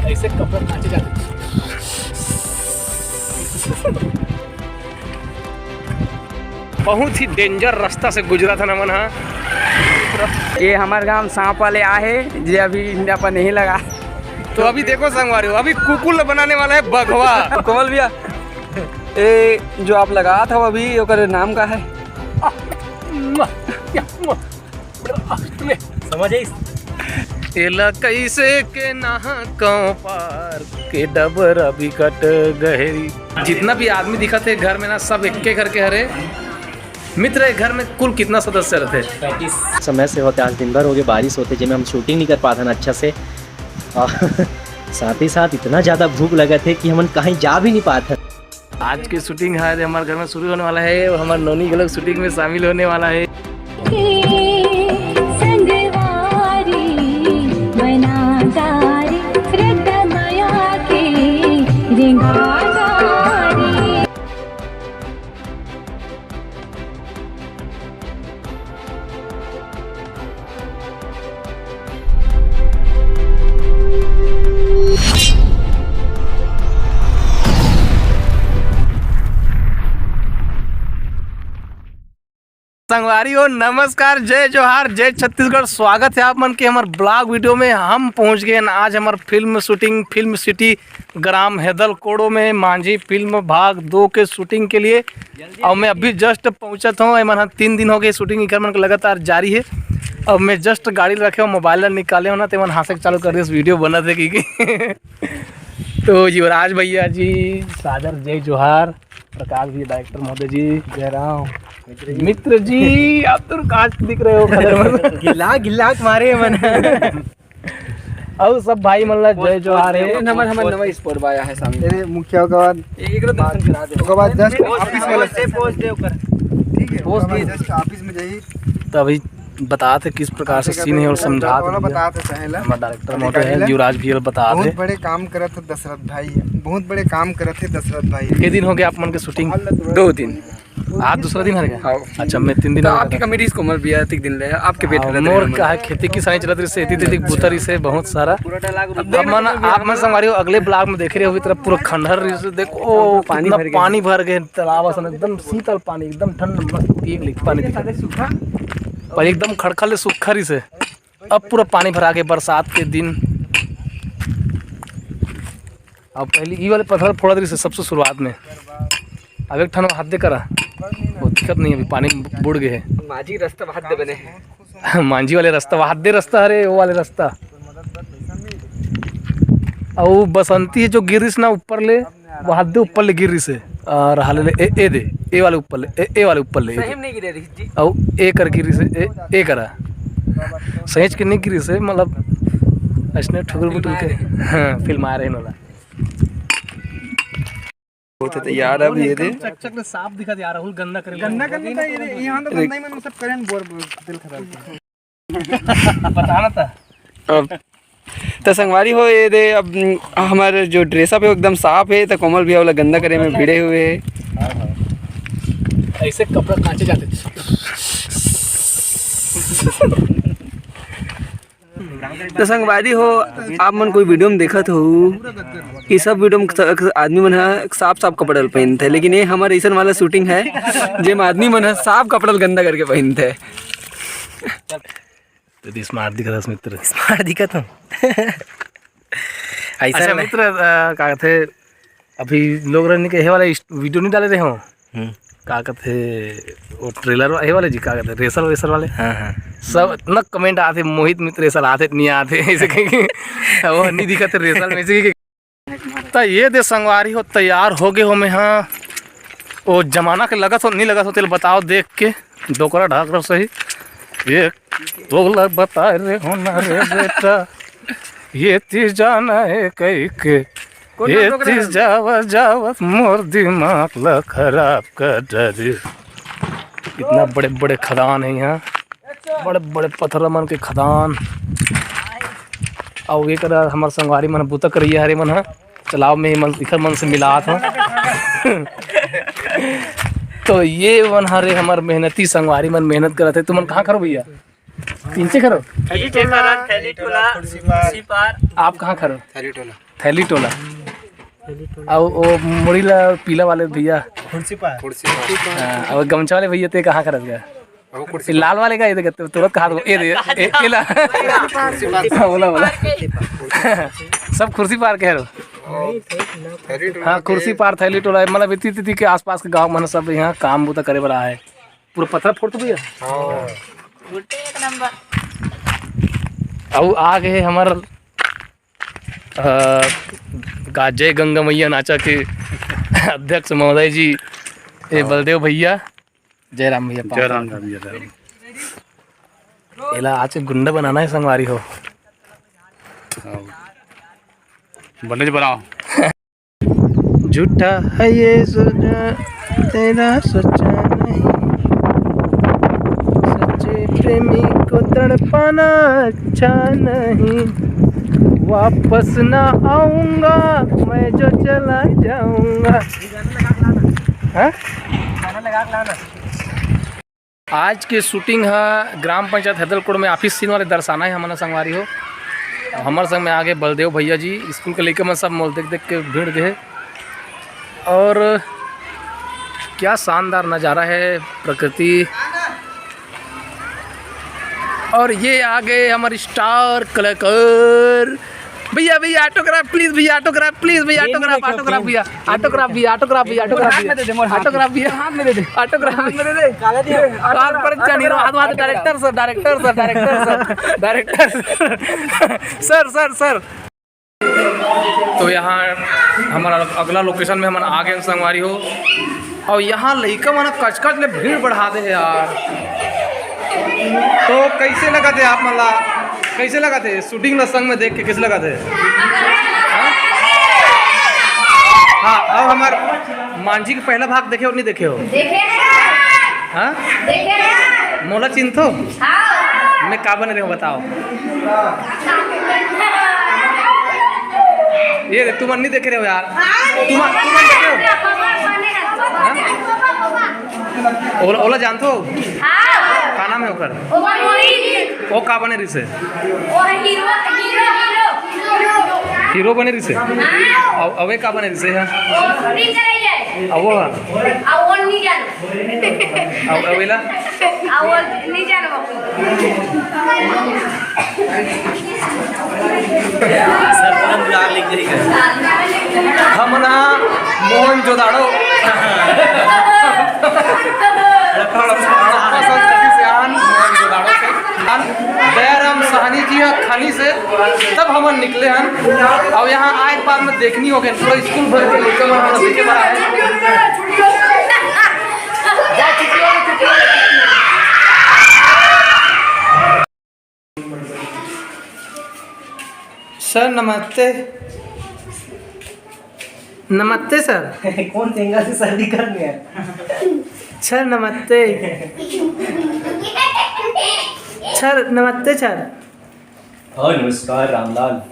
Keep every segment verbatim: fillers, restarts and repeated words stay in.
ऐसे कपड़ा काचे जाते। बहुत ही डेंजर रास्ता से गुजरा था ना मन हा। ये हमारे गांव सांप वाले आए, जे अभी इंडिया पर नहीं लगा। तो अभी देखो संगवारी हो, अभी कुकुर बनाने वाला है बघवा। कोमल भैया, ये जो आप लगा था अभी, ओकर नाम का है? समझ आइस? एला कैसे के नहा कौं पार के डबरा बिकट गहरी। जितना भी आदमी दिखत हे घर में ना, सब एक्के घर के हरे। मित्र, एक घर में कुल कितना सदस्य रहते? समय से होते, आज दिन भर हो गए बारिश होते, जेमे हम शूटिंग नहीं कर पाते हैं अच्छा से। और साथ ही साथ इतना ज़्यादा भूख लगा थे कि हमन कहीं जा भी नहीं पाते। आज के शूटिंग है हमारे घर में शुरू होने वाला है और हमारे नोनी के लोग शूटिंग में शामिल होने वाला है। संगवारी बना जा रे, रद्दा मया के रेंगा जा रे। संगवारी हो, नमस्कार, जय जोहार, जय छत्तीसगढ़। स्वागत है आप मन के हमारे ब्लॉग वीडियो में। हम पहुंच गए हैं आज हमारे फिल्म शूटिंग, फिल्म सिटी, ग्राम हेदल कोड़ो में मांझी फिल्म भाग दो के शूटिंग के लिए। और मैं अभी जस्ट पहुंचत हूँ। एमन ह तीन दिन हो गए शूटिंग इकर मन के लगातार जारी है। अब मैं जस्ट गाड़ी ल रखे हो, मोबाइल ला निकाले हो ना, तो एमन हंसे के चालू कर दिस, वीडियो बनत हे कि, कि। तो युवराज भैया जी, सादर जय जोहार। प्रकाश जी, डायरेक्टर महोदय जी, जयराम मित्र जी, आप तो कांच दिख रहे हो कलर में। गिला गिला के मारे मन। अउ सब भाई मन ला जय जोहार हे। हमर, हमर नवा स्पोर्ट बाय हे सामने। अरे मुखिया के बाद एक दर्शन करा दे। ओकर बाद जस्ट ऑफिस वाला से पोस्ट दे ओकर। ठीक है, पोस्ट ओकर बाद दे। जस्ट ऑफिस में जाई। तो अभी बतात हे किस प्रकार से सीन हे और समझात हे भैया। बतात हे पहले। हमर डायरेक्टर महोदय हे, युवराज भैया बतात हे। बहुत बड़े काम करत हे दशरथ भाई, बहुत बड़े काम करत हे दशरथ भाई। के दिन हो गए आप मन के शूटिंग? दो दिन। आज दूसरा दिन हरे का? हाँ। अच्छा, मैं तीन दिन तो हो गया आपके था। कमेडीज कोमल भैया तीन दिन ले, आपके बेट हाँ, रहते मोर हैं। का है, खेती किसानी चलत रहिसे, एती तेती बुता रहिसे बहुत सारा। अब मन, आप मन संगवारी हो, अगले ब्लॉग में देखे रहे हो, तरफ पूरा खंडहर रहिसे, देखो, ओ, पानी कितना भर गया। पानी भर गए तालाब असन, एकदम शीतल पानी, एकदम ठंड, मस्त पीए के लिए पानी दिखे। पर एकदम खड़खड़ ले सूखा रहिसे, अब पूरा पानी भरा गए बरसात के दिन। अब पहले ई वाले पत्थर फोड़त रहिसे सबसे शुरुआत में, अब एक ठन हाथ दे करा, वो दिखत नहीं, अभी पानी में बुड़ गए हे। मांझी रास्ता हाथ दे बने हे। मांझी वाले रास्ता, वो हाथ दे रास्ता, अरे वो वाले रास्ता। अउ बसंती हे जो गिरिस ना ऊपर ले, वो हाथ दे ऊपर ले गिरिस हे। और हाले ले ए, ए दे, ए वाले ऊपर ले, ए, ए वाले ऊपर ले, ए दे। सही में नहीं गिरे रही जी। अउ ए कर गिरिस हे, ए, ए करा। सहेज के नहीं गिरिस हे, मतलब, ऐसने ठुकुर बुटुर के, हाँ, फिल्मा रहे नोला। बहुत तैयार है अब ये दे। चकचक ले साफ दिखत हे यार, राहुल गंदा करे। गंदा करने का ये, यहाँ तो गंदा ही मन सब करें, बोर, बोर, दिल खराब। बताना था। अब तो संगवारी हो, ये दे, अब हमारे जो ड्रेसअप है, वो एकदम साफ है, तो कोमल भैया वाला गंदा करे में भिड़े हुए हैं। ऐसे कपड़ा काचे जाते थे। तो संगवारी हो, आप मन कोई वीडियो में देखत हो, ये सब वीडियो में स-, आदमी मन ह साफ साफ कपड़ा ल पहिनथे, लेकिन ये हमारे ऐसन वाला शूटिंग है, जेम आदमी मन ह साफ कपड़ा ल गंदा करके पहिनथे। तो स्मार्ट दिखत हस मित्र। स्मार्ट दिखत हूँ। ऐसा अच्छा नहीं। मित्र, अ, का कथे, अभी लोग रहने के हे वाला इस-, वीडियो नहीं डाले रहे हो? हम्म। का कथे, वो ट्रेलर वा-, हे वाले जी, का कथे, रेसर वेसर वाले? हाँ, हाँ। सब इतना कमेंट आथे, "मोहित मित्र रेसर आथे, नहीं आथे," ऐसे कहेंगे। वो नहीं दिखत रेसर में, ऐसे कहेंगे। त ये दे संगवारी हो, तैयार हो गए हो मैं, हाँ। वो जमाना के लगत हो, नहीं लगत हो, तेल बताओ देख के, डोकरा ढाकरा सही। ये तो लग बता रे हो ना रे बेटा, ये तीर जाना है कहीं के, कौन ये डोकरा तीर है? जावत जावत मोर दिमाग ला खराब कर डरे। इतना बड़े बड़े खदान है यहाँ, बड़े बड़े पत्थर मन के खदान। अउ ये करा हमर संगवारी मन बुता करइया हरे मन ह। चलाव में मन, इखर मन से मिलात हूँ। तो ये मन हरे हमर मेहनती संगवारी मन मेहनत करत हे। तुमन कहाँ खरो भैया? तीन से खरो? नीचे खरा, थैली टोला, खुर्सी पार। आप कहाँ खरो? थैली टोला। थैली टोला। अउ वो मुड़ी ला पीला वाले भैया। खुर्सी पार। खुर्सी पार। हाँ, अउ गमछा वाले भैया ते कहाँ खरत गया? वो कुर्सी ये लाल वाले का, ये देख, तु-, तुरंत कहा दो, ये दे, ये, ये ला। खुर्सी पार। हाँ, बोला, बोला। सब खुर्सी पार कह रहे हो। थैली टोला हाँ, के खुर्सी पार, थैली टोला, मतलब इतनी तिथि के आसपास के गांव मन सब यहाँ काम बूता करे वाला है। पूरा पत्थर फोड़ तो भैया। हाँ। गुड्डे एक नंबर। अब आ गए हमार, अ, गा-, जय गंगा मैया नाचा के अध्यक्ष महोदय जी, ये हाँ। बलदेव भैया, जय राम भैया, जय राम, राम, जय राम। एला आज गुंडा बनाना है संगवारी हो। हाँ। बने जी बनाओ। झूठा है ये सोचा, तेरा सच्चा नहीं। सच्चे प्रेमी को तड़पाना अच्छा नहीं। वापस ना आऊंगा मैं, जो चला जाऊंगा। हाँ? आज के shooting ह ग्राम पंचायत हैदलकोट में office scene वाले दर्शाना है हमन संगवारी हो। हमर संग में आगे बलदेव भैया जी, स्कूल के लइका मन सब मोल देख देख के भीड़ गए। और क्या शानदार नज़ारा है प्रकृति। और ये आ गए हमारे star कलाकार। भैया, भैया, autograph please, भैया, autograph please, भैया, ये नहीं autograph, देखो, autograph, भैया, autograph, भैया, autograph, भैया, हाथ में दे दे, मोर हाथ autograph, में। भैया, हाथ में दे दे। Autograph, हाथ में दे दे। काला दिया। हाथ पर चढ़ी रहो, हाथ, हाथ, autograph, director sir, director sir, director sir, sir, sir। तो यहाँ हमारा अगला location में हमन आ गए संगवारी हो, और यहाँ लइका मन कचकच ले भीड़ बढ़ा दे हे यार। तो कैसे लगत हे आप मन ला, कैसे लगत हे shooting ला संग में देख के, कैसे लगत हे? हाँ? हाँ, अब हमार मांझी के पहला भाग देखे हो, नहीं देखे हो? देखे हैं। हाँ? देखे हैं। मोला चिन्हथो? हाँ। मैं का बने रहे हूँ, बताओ। ये रे, तुमन नहीं देखे रहे हो यार। हाँ, तुमन, तुमन देखे हो? हाँ? ओला, ओला जानथो? हाँ। का नाम है ओकर? ओकर मोहित। वो का बने रिसे? वो हीरो, हीरो, हीरो। हीरो बने रिसे? हाँ। अब, अबे का बने रिसे है? वो free चले जाए। अब वो है? अब वो नहीं जानो। अब, अब इला? अब वो नहीं जानो। सर, तुरंत बुला लिख देगा। हमन हा मोहनजोदाड़ो। हड़प्पा संस्कृति से आन, मोहनजोदाड़ो से आन। दयाराम साहनी जी ह खानी से, तब हमन निकले हन। और यहाँ आए के बाद में देखनी हो गए, पूरा स्कूल भर के लइका मन हमन देखे बर आए। सर नमस्ते। नमस्ते सर। कौन तेंगा से सर्दी कर गया? सर नमस्ते। सर नमस्ते सर। हाँ, नमस्कार रामलाल।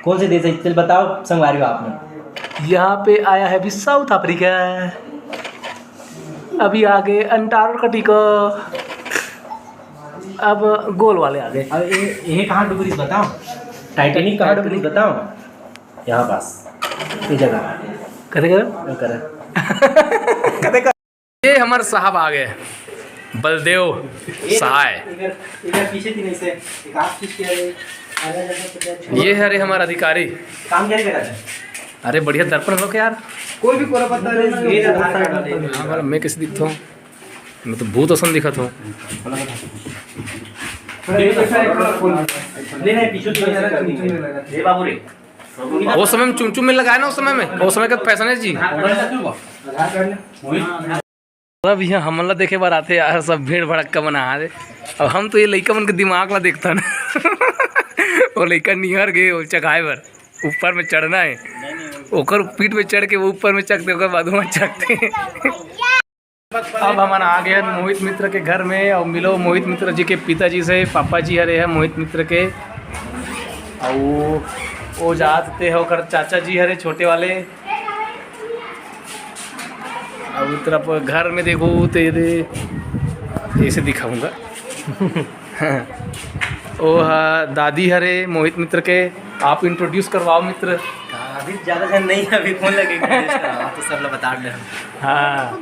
कौन से देश है, चल बताओ संगवारी हो आप मन। यहाँ पे आया है अभी साउथ अफ्रीका, अभी आगे अंटार्कटिका, अब गोल वाले आगे। अब ये, ये कहाँ डूब रही बताओ, टाइटैनिक कहाँ डूब रही बताओ। यहाँ पास ये जगह। कते कर? वो करे। ये हमर साहब आ गए, बलदेव सहाय। इधर, इधर पीछे थी नहीं से, एक हाथ खींच के आ गए। ये हरे हमर अधिकारी। काम क्या नहीं करा था? अरे बढ़िया दर्पण लोग यार। कोई भी कोरा पत्ता नहीं, ये आधार कार्ड वाले। हाँ, वाला मैं कैसे दिखता हूँ? मैं तो भूत असन दिखत हूँ। नहीं, नहीं, पीछे थी नहीं से कर दी। ये बाबू रे। वो समय में चुमचुम में लगाए ना, उस समय में, उस समय का फैशन है जी। सब यहाँ हमन ला देखे बर आथे यार, सब भीड़ भड़क्का बना है। अब हम तो ये लइका मन के दिमाग ला देखथन। वो लइका निहर गए, वो चघाए बर ऊपर में चढ़ना है, ओकर पीठ में चढ़ के वो ऊपर में चढ़ते, ओकर बाद वहाँ चढ़ते। अब हमन आ गए मोहित मित्र के घर में, और मिलो मोहित मित्र जी के पिताजी से। पापा जी हरे हैं मोहित मित्र के। अउ वो जात ते ह ओकर चाचा जी हरे छोटे वाले। अब तरफ घर में देखो ते दे, ऐसे दिखाऊंगा। ओ हा दादी हरे मोहित मित्र के, आप इंट्रोड्यूस करवाओ मित्र। अभी ज्यादा जन नहीं है, अभी कौन लगेगा इंट्रोड्यूस करवाओ, तो सब लोग बता दे। हाँ,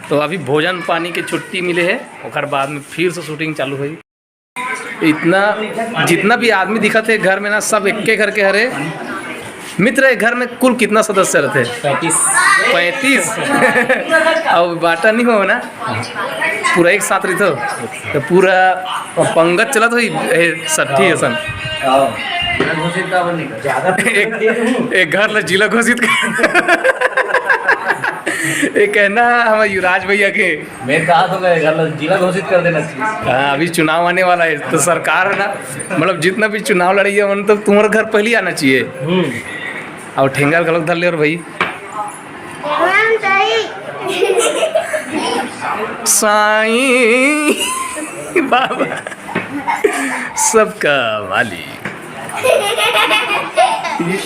तो अभी भोजन पानी के छुट्टी मिले है, ओकर बाद में फिर से शूटिंग चालू होई। इतना, जितना भी आदमी दिखत हे घर में ना, सब एक्के घर के हरे। मित्र, ये घर में कुल कितना सदस्य रहते? पैंतीस। पैंतीस। अब बांटा नहीं हो ना, पूरा एक साथ रहितो, तो पूरा पंगत चलत होई, ए, सट्ठी असन। एक, एक घर ला जिला घोषित कर। ये कहना हमारे युवराज भैया के। मैं कहा तो मैं घर ला जिला घोषित कर देना चाहिए। हाँ, अभी चुनाव आने वाला है, तो सरकार ना, मतलब, जितना भी चुनाव लड़ाई है, मतलब, तुम्हारा घर पहले आना चाहिए। हम्म। और ठेंगा घलोक धर ले और भाई। साईं बाबा सबका मालिक।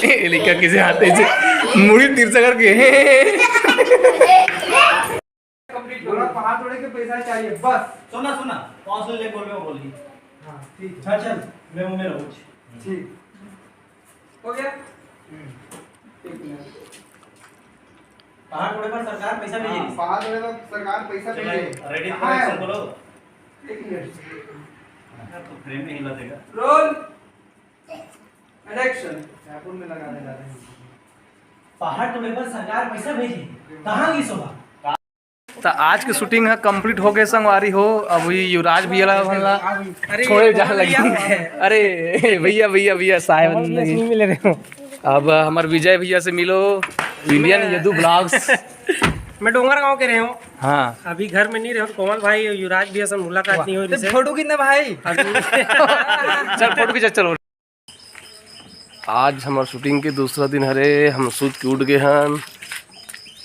ये लड़का किसे हाथे से मुड़ी तिरछा करके। कंप्लीट बोला, पहाड़ तोड़े के पैसा चाहिए, बस। सुना, सुना, पाँच सौ ले बोल रहे हो, बोल रही। हाँ, ठीक है। चल, चल, मैं हूँ, मैं रहूँ। ठीक। हो गया? हम्म। एक मिनट। पहाड़ तोड़े पर सरकार पैसा भेजेगी। हाँ, पहाड़ तोड़े पर सरकार पैसा चलो, भेजेगी। रेडी कहाँ है? बोलो। एक मिनट। यार, तो फ्रेम में हिला देगा। रोल। And action. रायपुर में लगाने जा रहे हैं। पहाड़ तोड़े पर सरकार पैसा भेजी, कहाँ की शोभा? तो आज की शूटिंग है, कंप्लीट हो गए संगवारी हो। अब ये युवराज भैया ला, मन ला अरे, छोड़े जा लगी। अरे भैया, भैया, भैया, साहेब नहीं मिले रहे हो। अब हमारे विजय भैया से मिलो, इंडियन यदु ब्लॉग्स। मैं डोंगरगांव के रहे हूँ। हाँ। अभी घर में नहीं रहे, कोमल भाई, युवराज भैया से मुलाकात नहीं हो रही। फोटो कितना भाई? चल, फोटो खींचा, चलो। आज हमार शूटिंग के दूसरा दिन हरे, हम सूत के उठ गए हन।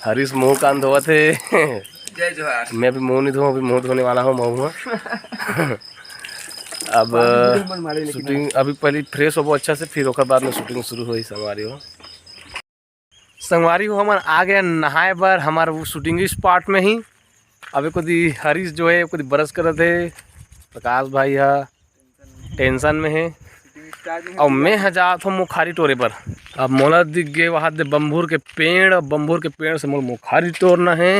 हरीश मुंह कान धोवत हे। जय जोहार। मैं अभी मुंह नहीं धोऊं, अभी मुंह धोने वाला हूँ, महुआ। अब शूटिंग अभी पहले फ्रेश होबो अच्छा से, फिर ओकर बाद में शूटिंग शुरू होई संगवारी हो। संगवारी हो, हमन आ गए नहाए बर हमार वो शूटिंग स्पॉट में ही। अबे कुदी हरीश जो है, कुदी बरस करत हे, प्रकाश भाई हा टेंशन में हे, और मैं ह जात हूँ मुखारी टोरे बर। अब मोला दिख गए वहाँ दे बम्भूर के पेड़, और बम्भूर के पेड़ से मोला मुखारी टोरना हे।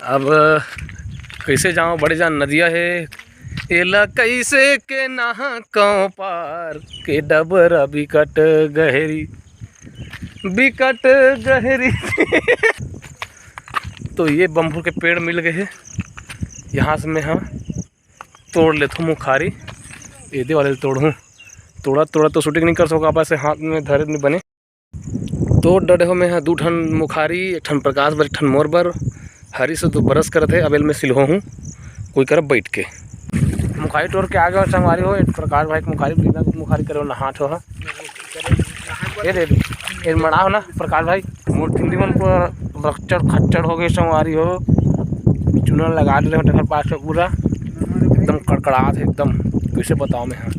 अब कैसे जाऊँ, बड़े जान नदिया हे, एला कैसे के नहा कौं पार के डबरा बिकट गहरी, बिकट गहरी। तो ये बम्भूर के पेड़ मिल गए हे, यहाँ से मैं ह तोड़ लेथों मुखारी, एदे वाले ल तोड़हूँ। तोड़ा तोड़ा तो शूटिंग नहीं कर सको, आप ऐसे हाथ में धरे नहीं बने। तोड़ डरे हो मैं ह दू ठन मुखारी, एक ठन प्रकाश बर, एक ठन मोर बर। हरीश तो बरस करत हे, अबेल में सिलहो हूँ कोई करा बैठ के। मुखारी टोर के आगे और संगवारी हो, एक प्रकाश भाई के मुखारी, बिना मुखारी करे नहात हो। ये दे, ये मड़ा हो ना प्रकाश भाई, मोर ठिल्ली मन पर रक्चड़ खच्चड़ हो गए संगवारी हो। चूना लगा दे रहे हो, पास में पूरा एकदम कड़कड़ात हे एकदम, कैसे बताओ मैं, हाँ,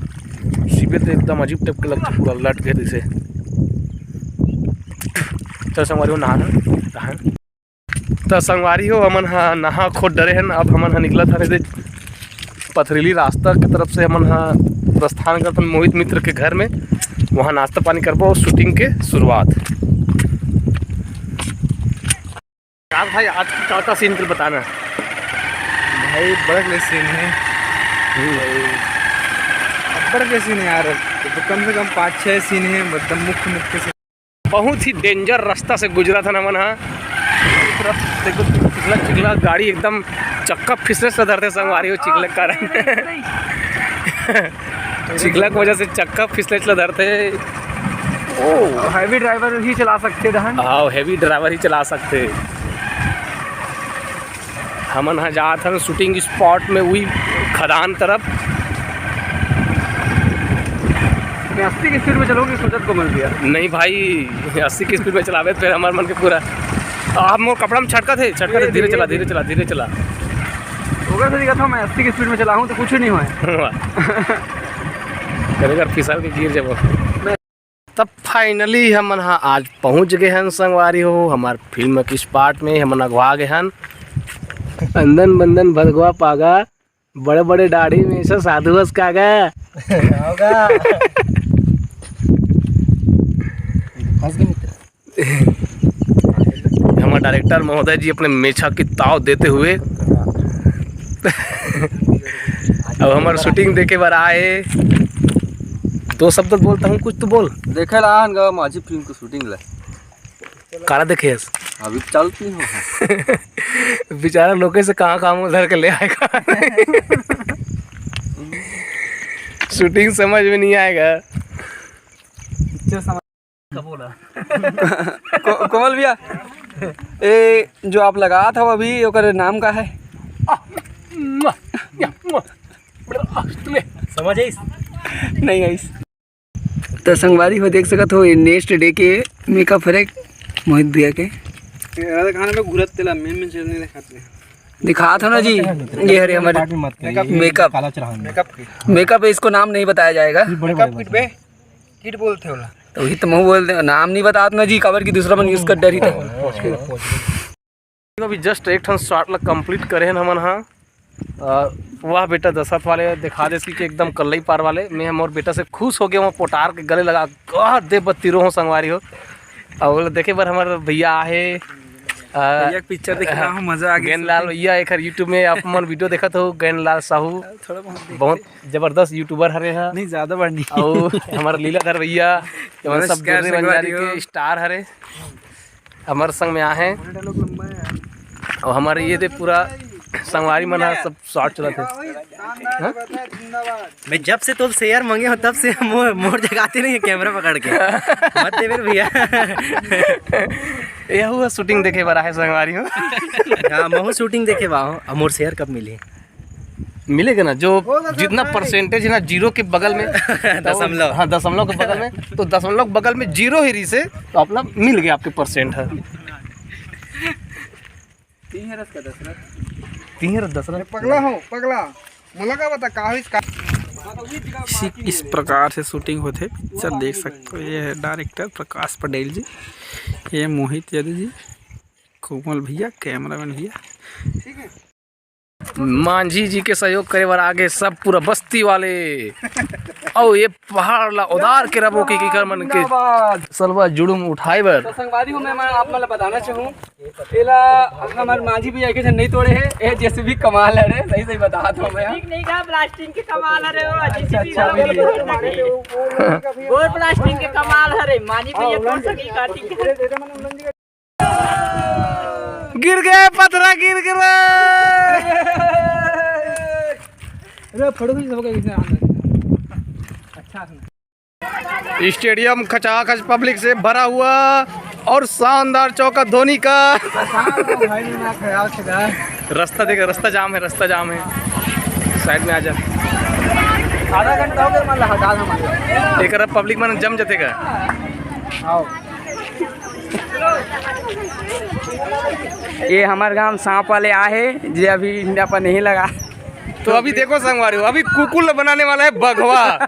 सिबे तो एकदम अजीब टाइप के लगता, पूरा लट गए जैसे। चल संगवारी हो, नहा, नहा। त संगवारी हो, हमन ह नहा खोद डरे हन। अब हमन ह निकलत हन एदे पथरीली रास्ता के तरफ से। हमन ह प्रस्थान करथन मोहित मित्र के घर में, वहाँ नाश्ता पानी करबो और शूटिंग के शुरुआत। यार भाई, आज की का का सीन फिर बताना। भाई, बड़क ले सीन है। हम्म। भाई, अब बड़क ले सीन है यार, तो कम से कम पाँच छः सीन है, मतलब मुख्य मुख्य सीन। बहुत ही डेंजर रास्ता से गुजरत हन हमन ह। पूरा देखो, चिकला चिकला गाड़ी एकदम चक्का फिसले से धरथे संगवारी हो, चिकला के कारण। चिकला के वजह से चक्का फिसले से धरथे। ओ, हैवी ड्राइवर ही चला सकथे डहन। हाँ, हैवी ड्राइवर ही चला सकथे। हमन ह जात हन शूटिंग स्पॉट में, उही खदान तरफ। मैं अस्सी की स्पीड में चलाऊंगी, सोचत को मर गया। नहीं भाई, अस्सी की स्पीड में चलावे त फिर हमार मन के पूरा, आप मोर कपड़ा में छटकत हे, छटकत हे, धीरे धीरे, चला, धीरे धीरे। चला, धीरे चला। पूरा से दिखा था, मैं अस्सी की स्पीड में चला हूँ तो कुछ नहीं हुआ है। वाह। कभी अगर फिसल के गिर जाबो। तब फाइनली हमन हा आज पहुँच गए हन संगवारी हो, हमार फिल्म के स्पॉट में हमन अगवा गए हन। अंदन बंदन भदगवा पागा, बड़े बड़े दाढ़ी में ऐसा साधु हस कागा। होगा। फंस गए मित्र। हमारे डायरेक्टर महोदय जी अपने मेछा की ताव देते हुए। अब हमार शूटिंग देखे बर आए। दो शब्द बोलता हूँ, कुछ तो बोल। देखे ला आन गा माझी फिल्म को शूटिंग ला। काला देखे हस? अभी चलती हूँ। बेचारा लोके से कहाँ काम उधर के ले आएगा। शूटिंग समझ में नहीं आएगा। पिक्चर समझ को-, कोमल भैया, ए, जो आप लगात हव अभी, ओकर नाम का है? समझ आइस? नहीं आइस। तो संगवारी हो देख सकत हो, ये नेक्स्ट डे के मेकअप हरे मोहित भैया के। ये खाना में घुरत तेला मेन मेन चीज नहीं दिखाते। दिखात हो ना जी, ये हरे हमारे मेकअप। मेकअप। मेकअप है, इसको नाम नहीं बताया जाएगा। मेकअप किट पे किट बोलते होला। तो वही तो मैं बोल दे, नाम नहीं बतात ना जी, काबर की दूसरा मन यूज़ कर डरी तो। अभी जस्ट एक ठन शॉट ला कंप्लीट करे हन हमन हा। अ, वाह बेटा दशरथ वाले दिखा देस कि एकदम कल्लई पार वाले। मैं मोर बेटा से खुश हो गया हूँ, पोटार के गले लगा, कह दे बत्तीरो हो संगवारी हो। और देखे बर हमार भैया आहे, अ, भैया के पिक्चर देखे रहा हूँ, मजा आ गया। गैंदलाल भैया, एक YouTube में आप मन वीडियो देखत हो, गैंदलाल साहू थोड़ा बहुत देखते। बहुत जबरदस्त यूट्यूबर हरे हा। नहीं, ज्यादा बार नहीं। और हमार लीलाधर भैया, ये मन सब नमस्कार दुर्री संगवारी बंजारी हो। के स्टार हरे। हमर संग में आहे। और हमारे ये दे पूरा संगवारी मन हा सब शॉट चलत हे। हाँ? मैं जब से तो शेयर मांगे हो तब से मोर, मोर जगाते नहीं है कैमरा पकड़ के। मत दे मेरे भैया। ये हुआ शूटिंग देखे बर आहे संगवारी हो। हाँ, महू शूटिंग देखे बा हो। अब मोर शेयर कब मिली? मिलेगा ना, जो जितना परसेंटेज है ना जीरो के बगल में, दशमलव। हाँ, दशमलव के बगल में, तो दशमलव के बगल में जीरो ही रही से, तो अपना मिल गया आपके परसेंट है। तीन है रस का दशरथ। तीन है रस दशरथ। पगला हो, पगला। मोला का बता, का होइस का? इसी, इस प्रकार से शूटिंग होथे पिक्चर, देख सकते हो। ये है डायरेक्टर प्रकाश पटेल जी, ये मोहित यादव जी, कोमल भैया, कैमरामैन भैया। ठीक है। मांझी जी के सहयोग करे बर आगे सब पूरा बस्ती वाले। अउ ये पहाड़ ला उदार के रबो की, की कर मन के जिंदाबाद। सलवा जुड़ुम उठाए बर। तो संगवारी हो, मैं, मैं आप मन ला बताना चाहूँ, एला हमर मांझी भैया एक झन नहीं तोड़े हे, ए जेसीबी कमाल हरे, सही सही बता दो मैं। ठीक नहीं का, प्लास्टिक के कमाल हरे वो, अच्छा, जेसीबी अच्छा, वाला अभी बोल रहे हो। बोल प्लास्टिक के कमाल हरे, मांझी भैया कौन सा की काटी के। गिर गए पथरा, गिर गए। अरे फोटो खींच सबका, किसने आ रहा है? अच्छा है। स्टेडियम खचाखच पब्लिक से भरा हुआ और शानदार चौका धोनी का। शांत रहो भाई, ना ख्याल से जा। रास्ता देखो, रास्ता जाम है, रास्ता जाम है, साइड में आ जा। आधा घंटा हो गया, मान ला, हटा दो, मान ला। एक पब्लिक मन जम जतेगा। आओ। ये हमार गांव सांप वाले आहे, जे अभी इंडा पर नहीं लगा। तो अभी देखो संगवारी हो, अभी कुकुर बनाने वाला है बघवा।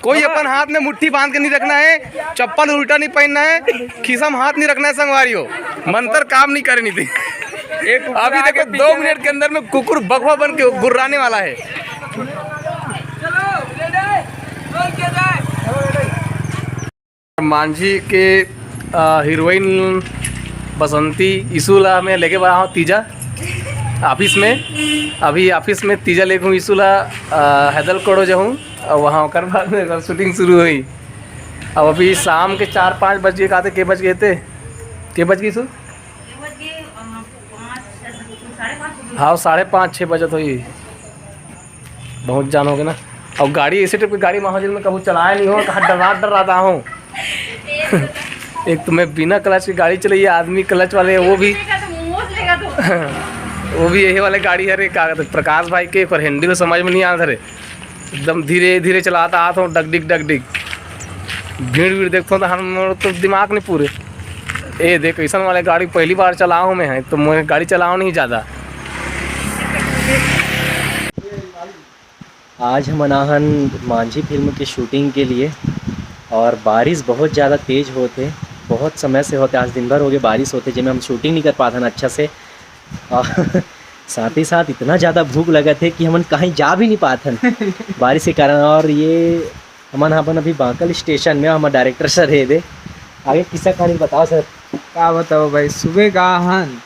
कोई अपन हाथ में मुट्ठी बांध के नहीं रखना है, चप्पल उल्टा नहीं पहनना है, खिसा में हाथ नहीं रखना है संगवारी हो, मंत्र काम नहीं करे नहीं थी। अभी देखो, दो मिनट के अंदर में कुकुर बघवा बन के गुर्राने वाला है। मांझी के, अ, हीरोइन बसंती ईशु ला मैं लेके बड़ा हूँ तीजा ऑफिस में। अभी ऑफिस में तीजा लेके हूँ ईशु ला, अ, हैदल कोड़ो जाहूँ, अउ वहाँ ओकर बाद में एकर शूटिंग शुरू हुई। अब अभी शाम के चार पाँच बज गए, कहते के बज गए थे, के बज गए ईशु? हाँ, साढ़े पाँच, छः बजत होही। बहुत जान हो गए ना। और गाड़ी, ऐसे टाइप की गाड़ी महाजन में कभी चलाया नहीं हो, कहाँ डर्रा डर्रात हूँ। एक तो मैं बिना क्लच की गाड़ी चलाई, आदमी क्लच वाले, वो भी, वो भी यही वाले गाड़ी हरे, का कहते, प्रकाश भाई के, पर हैंडल समझ में नहीं आ रहे। एकदम धीरे धीरे चलाता आत हूँ, डगडिग डगडिग। भीड़ वीड़ देखता हूँ तो हम तो दिमाग नहीं पूरे। ए देख, ऐसन वाले गाड़ी पहली बार चलाओ मैं, है तो मैं गाड़ी चलाओ नहीं ज़्यादा। आज हमन आहन मांझी फिल्म के शूटिंग के लिए, और बारिश बहुत ज़्यादा तेज होत हे। बहुत समय से होत हे, आज दिन भर हो गए बारिश होत हे, जेमे हम शूटिंग नहीं कर पाथन अच्छा से। और साथ ही साथ इतना ज़्यादा भूख लगत हे कि हमन कहीं जा भी नहीं पाथन बारिश के कारण। और ये हमन अपन अभी बांकल स्टेशन में, हमर डायरेक्टर सर हे दे। आगे किस्सा कहानी बताओ सर। का बताओ भाई, सुबह का हन।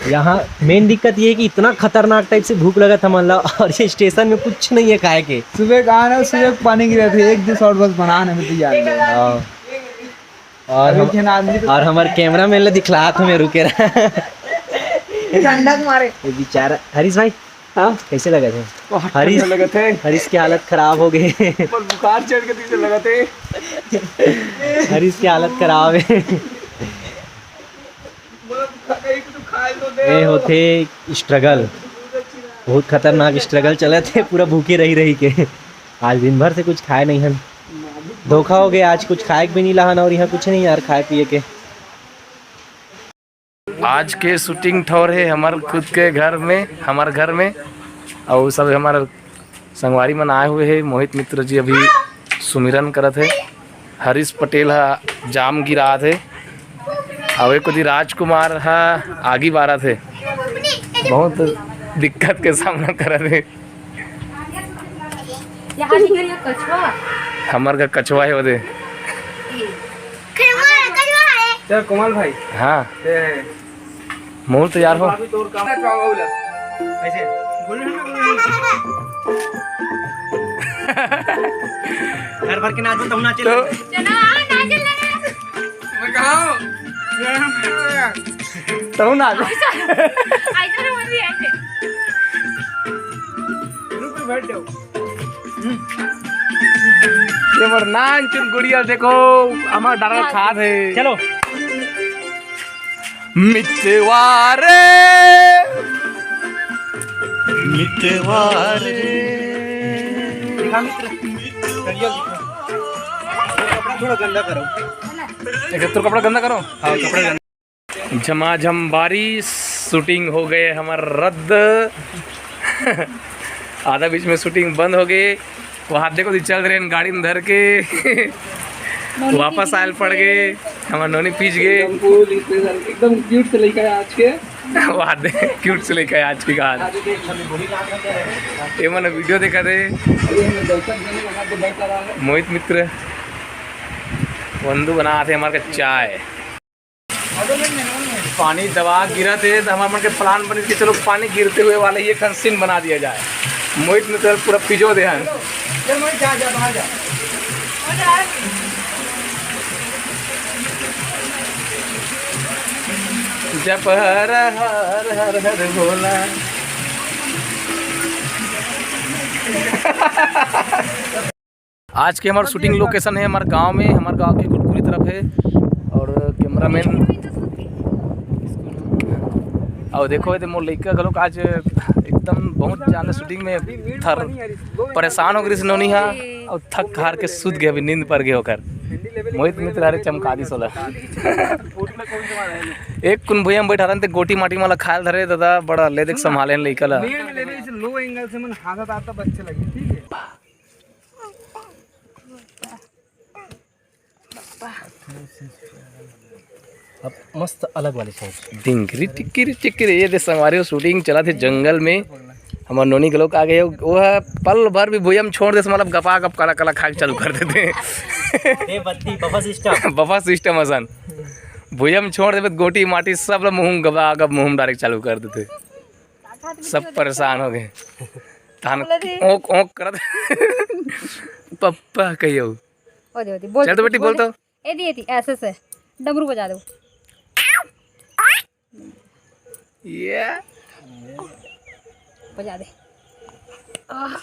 यहाँ मेन दिक्कत ये है कि इतना खतरनाक टाइप से भूख लगत हमन ला, और ये स्टेशन में कुछ नहीं है खाए के। सुबह का ना, सुबह पानी गिरा थे, एक दो शॉट बस बनाने में तैयार है। हाँ। और अभी हम, झन आदमी तो और हमारे कैमरा मैन ला दिखलात हमें, रुके रहा। ठंडक मारे। ये बेचारा हरीश भाई, हाँ? कैसे लगा थे? बहुत हरीश, ठंडा लगा थे। हरीश की हालत खराब हो गई। पर बुखार चढ़ के तुझे लगा थे। हरीश की हालत खराब है। ये होथे स्ट्रगल, बहुत खतरनाक स्ट्रगल चलत हे, पूरा भूखे रही रही के। आज दिन भर से कुछ खाए नहीं हन, धोखा हो गया। आज कुछ खाए के भी नहीं लाहन, और यहाँ कुछ नहीं यार खाए पिए के। आज के शूटिंग ठौर हे हमर खुद के घर में, हमर घर में, और सब हमर संगवारी मन आए हुए हे। मोहित मित्र जी अभी सुमिरन करत हे। हरीश पटेल ह जाम गिरात हे, अउ एक कोती राजकुमार ह आगी बारत हे। बहुत दिक्कत के सामना करत हे। यहाँ निकल ये कछुआ। हमर का कछुआ हे ओदे। कछुआ, कछुआ है। चल कोमल भाई। हाँ। ए, मुंह तैयार हो। अभी तोर काम है, काम होगा। ऐसे। घर भर के नाच, तो नाच। तो चलो, हाँ, नाच लगे। मैं कहा हूँ। तू नाच। ऐसा, ऐसा ना बोलिए, ऐसे। रुक, बैठ जाओ। ये मोर नानचुन गुड़िया देखो, हमार डारा खात हे। चलो। मितवा रे, मितवा रे। दिखा मित्र, करिया दिखा। कपड़ा थोड़ा गंदा करो। एक तो कपड़ा गंदा करो। हाँ, कपड़ा गंदा। झमाझम बारिश, शूटिंग हो गए हमर रद्द। आधा बीच में शूटिंग बंद हो गए। वो हाथ देखो, चल रहे हैं गाड़ी में धर के। वापस आयल पड़ गए, हमर नोनी पीछ गए। एकदम cool, एकदम cute से लइका है आज के। वो हाथ देख, cute से लइका है आज के का हाल। ये मन वीडियो देखा थे। मोहित मित्र, वंदू बना थे हमारे का चाय। पानी दबा गिरत हे, तो हमारे मन के प्लान बनिस कि चलो पानी गिरते हुए वाला ये एक सीन बना दिया जाए। मोहित ने तो पूरा पिजो दे हन। जप हर हर हर हर भोला। आज के हमार शूटिंग लोकेशन है हमार गांव में, हमार गांव के कुटकुरी तरफ है। और कैमरामैन, और देखो, ये मोर लइका घलोक आज एकदम बहुत ज्यादा शूटिंग में थर परेशान हो गई नोनी हा, और थक हार के सूत गए, अभी नींद पर गए होकर। मोहित मित्र हरे चमका दी सोला। एक कुन भुइयां में बैठा रहन ते गोटी माटी माला खायल धरे दादा, बड़ा ले देख संभाले लइका ला। लो एंगल से मन हाथ आता बच्चे लगे, ठीक है। अब मस्त अलग वाली सोच। डिंगरी टिक्की टिक्की रे, ये दे संगवारी हो, शूटिंग चला थे जंगल में। हमार नोनी के लोग आ गए, वो है पल भर भी भुइयां में छोड़ दे, मतलब गपा गप कला कला खाए के चालू कर देते हैं। ए बत्ती, बफर सिस्टम। बफर सिस्टम असन। भुइयां में छोड़ देबे, गोटी माटी सब ला मुंह गबा गब मुंह में डायरेक्ट चालू कर देते। सब परेशान हो गए। तहन बोला रे। ओंक ओंक करत। पप्पा कहियो। ओ दे, ओ दे, बोल चल तो दे, बेटी, बोल बोल दे। तो। ए दी, ए दी, ऐसे से डमरू बजा दो। ये बजा दे। आह।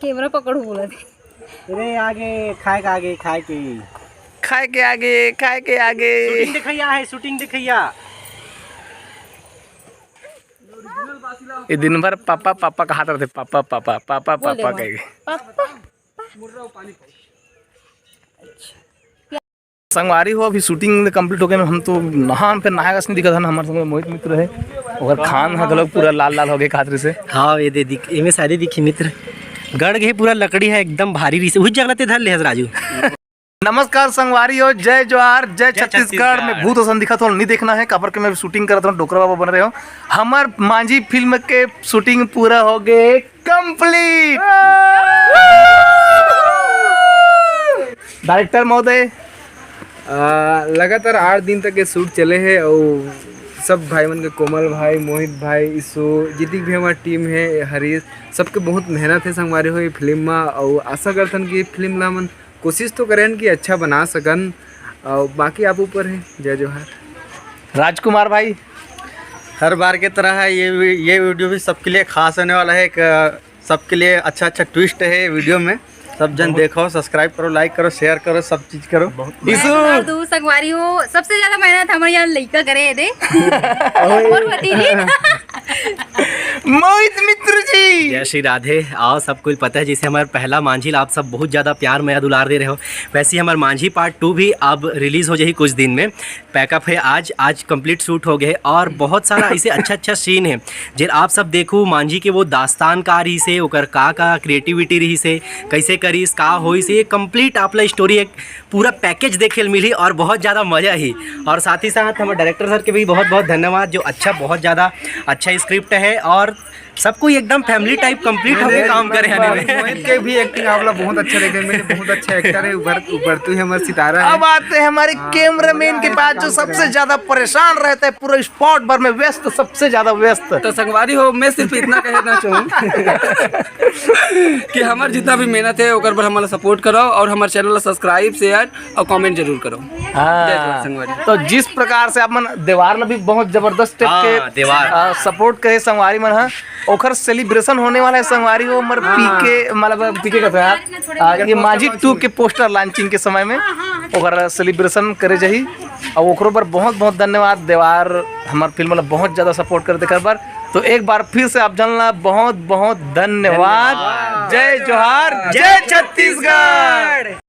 कैमरा पकड़ू बोला दे। अरे आगे खाए के, आगे खाए के। खाए के आगे, खाए के आगे। शूटिंग देखैया है, शूटिंग देखैया। ये दिन भर पापा पापा कहात रहते, पापा पापा पापा बोल दे पापा वहाँ। कह के। पापा। संगवारी हो, अभी शूटिंग कंप्लीट हो गए, हम तो नहान पे नहाएगा नहीं दिखा था ना, हमारे संग मोहित मित्र है। ओकर खान ह घलोक पूरा लाल लाल हो गे कातरी से। हाँ, ये दे दिख, एमे सारी दिखी मित्र। गड़ गे पूरा लकड़ी है एकदम भारी रहिसे। उही जगह ते धर ले हस राजू। नमस्कार संगवारी हो, जय जोहार, जय छत्तीसगढ़। मैं भूत असन दिखत हो, नहीं देखना है, काबर के मैं shooting करत हूँ, डोकरा बाबा बन रहे हो। हमर मांझी फिल्म के shooting पूरा हो गे complete। Director महोदय। आ, लगातार आठ दिन तक ये shoot चले हे अउ सब भाई मन के, कोमल भाई, मोहित भाई, ईशु, जितनी भी हमार team हे, हरीश, सबके बहुत मेहनत हे संगवारी हो ये फिल्म मा। अउ आशा करथन कि ये फिल्म ला हमन कोशिश तो करेन कि अच्छा बना सकन, अउ बाकी आप ऊपर हे। जय जोहार। राजकुमार भाई। हर बार की तरह है ये वी-, ये video भी सबके लिए खास होने वाला है। एक, अ, सबके लिए अच्छा अच्छा twist है ये video में। सब जन देखो, subscribe करो, like करो, share करो, सब चीज करो। ईशु। मैं बता दूं, संगवारी हो, सबसे ज्यादा मेहनत हमारे यहाँ लइका करे हे दे। और भतीजी। मोहित मित्र जी। जय श्री राधे। आओ, सबको पता है, जैसे हमारे पहला मांझी ला आप सब बहुत ज्यादा प्यार मया दुलार दे रहे हो, वैसे ही हमारे मांझी part two भी अब release हो जाही कुछ दिन में। Pack up है आज, आज complete shoot हो गए और बहुत सारा ऐसे अच्छा अच्छा scene है जे आप सब देखो, मांझी के वो दास्तान का रहिसे, ओकर का का creativity रहिसे, कैसे करिस, का होइसे, ये complete आप ला story एक पूरा package देखे ल मिली और बहुत ज्यादा मजा ही। और साथ ही साथ हमारे director sir के भी बहुत बहुत धन्यवाद, जो अच्छा, बहुत ज्यादा अच्छा script है और सब कोई एकदम family type complete होके काम करे हे। मोहित के भी acting आप ला बहुत अच्छा लगे, मेरे बहुत अच्छा actor है, उभर-, उभरते हुए हमारे सितारा है। अब आते हैं हमारे cameraman के पास, जो सबसे ज्यादा परेशान रहता है, पूरा spot भर में व्यस्त, सबसे ज्यादा व्यस्त। तो संगवारी हो, मैं सिर्फ इतना कहना चाहूँ कि हमार जितना भी मेहनत है, ओकर पर हमारा support करो और हमार channel ला subscribe, share और comment जरूर करो। हाँ। जय जोहार संगवारी। तो जिस प्रकार से आप मन देवार ला भी बहुत जबरदस्त type हाँ, के, देवार। आ, support करे संगवारी मन, हाँ, ओखर celebration होने वाला है संगवारी, वो हमर हाँ। पीके, मतलब पीके कहते हैं आप, आ, ये मांझी two के poster launching के समय में ओकर celebration करे जाही। और ओकरो बर बहुत बहुत धन्यवाद देवार, हमार फिल्म ला बहुत ज्यादा support कर देकर बर। तो एक बार फिर से आप जन ला बहुत बहुत धन्यवाद। धन्यवाद। जय जोहार, जय छत्तीसगढ़।